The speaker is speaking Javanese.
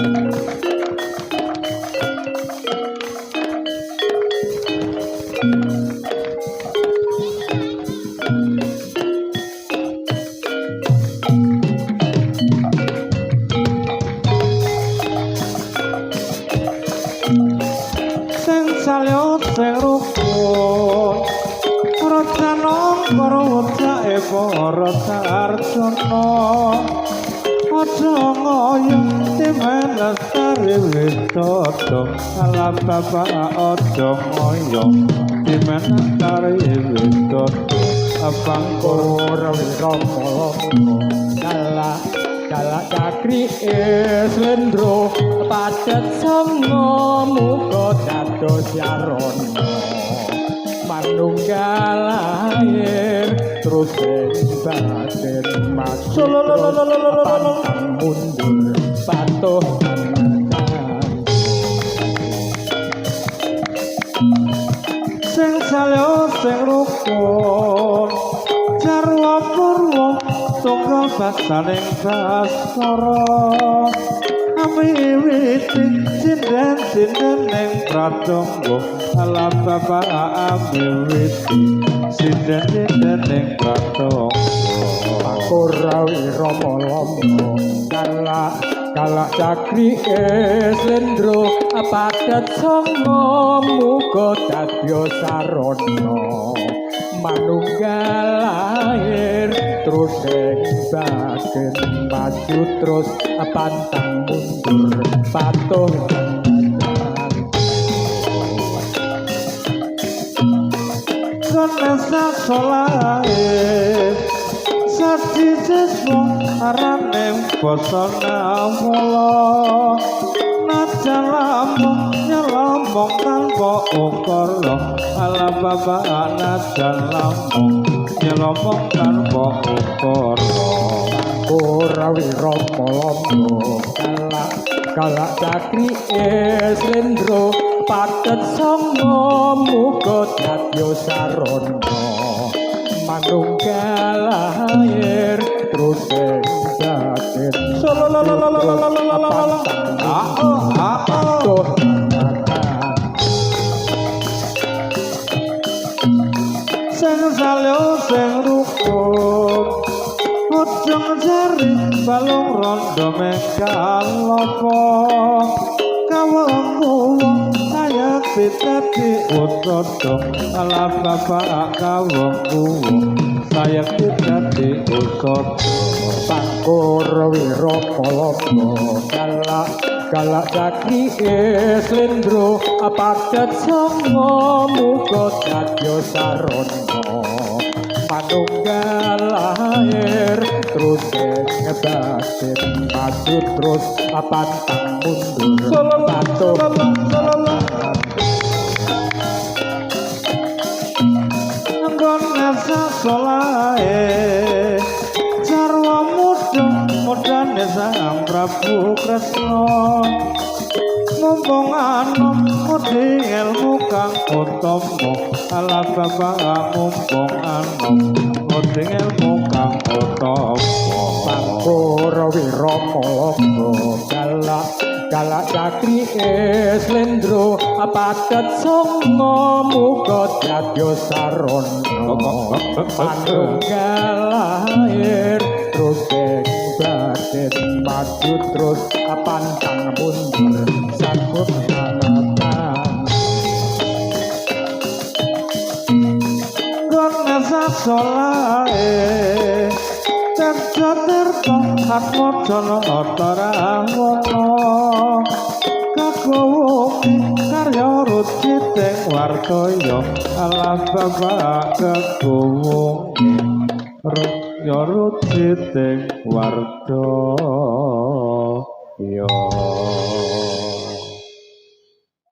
Sing salya sing rukun Rajanong para wejake para sarjana aja ngoyo timen lestari widodo alam bapak aja ngoyo timen lestari widodo Pangkur Wiramala galak galak cakri slendro padet sanga muga dados yarana manunggal lahir terus ing batin maju pantang mundur patuh sing salya sing rukun jarwa purwa tunggal basaning baskara amiwiti sinden-sinden ning pratangga alam bapak amiwiti sinden-sinden ning pratangga. Pangkur Wiramala galak galak cakri slendro padet sanga muga dadya sarana manunggal lahir terus ing batin maju terus pantang mundur patuh. Kanesa solahe saji siswa arane basa nawala najan lamung nyelomong tanpa ukara alam bapak najan lamung nyelomong tanpa ukara. Pangkur Wiramala galak galak cakri slendro padet sanga muga dadya sarana manunggal lahir terus ing batin patuh. Sing salya sing rukun ujung jari balung rondo mekalopo kawengku kaya pitati utoto alam bapak kawengku saya pitati utoto. Pangkur Wiramala galak galak cakri slendro padet sanga muga dadya sarana manunggal lahir terus ing batin maju terus pantang mundur patuh. Nggon nasa solahe jarwa muda mudane Sang Prabu Kresna mumpung anom mudi ilmu kang utama alam bapak mumpung anom mudi ilmu kang utama. Pangkur Wiramala galak galak cakri slendro padet sanga muga dadya sarana manunggal lahir terus ing batin maju terus pantang mundur sagut manatan. Nggon nasa solahe Tirta tirta atmajana tarawana kagawungi karya ruciting wartaya alam bapak kagawungi karya ruciting wartaya.